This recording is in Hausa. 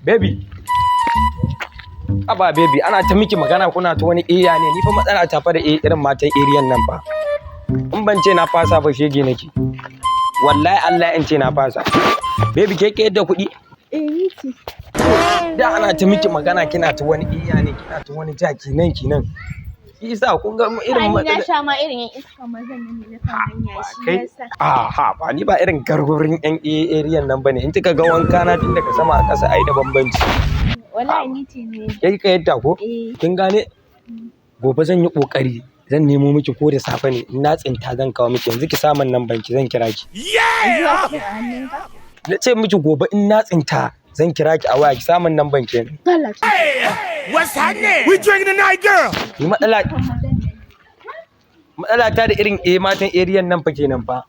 Baby. Aba baby, ana ta miki magana kuna ta wani iya ne. Ni fa matsala ta fa da irin matan area nan fa. In ban ce na fasa ba, shege nake. Wallahi Allah, in ce na fasa. Baby, ke ke yadda kuɗi? Eh, ni ce. Da ana ta miki magana kina ta wani iya ne, kina ta wani ja kinan kinan. Shi yasa kun ga irin Ai, na matsala. sha ma irin yan iska mazan nan ne na kan hanya, shi Kai yasa. A ha, ba ni ba irin gargurin yan area nan bane. In kika ga wanka na tun daga sama a ƙasa, ai da bambanci. Wallahi ni ce ne. Kai ka yadda ko? Eh. Kin gane? Gobe zan yi kokari, zan nemo miki ko da safe ne. In na tsinta zan kawo miki. Yanzu ki samun nan banki, zan kira ki. Yanzu za ka a hannunka? Na ce miki gobe in na tsinta zan kira ki a waya, ki samun nan banki. Dala ce. What's happening? We drinking tonight, girl. Ni matsala ta da irin matan area nan fa kenan fa.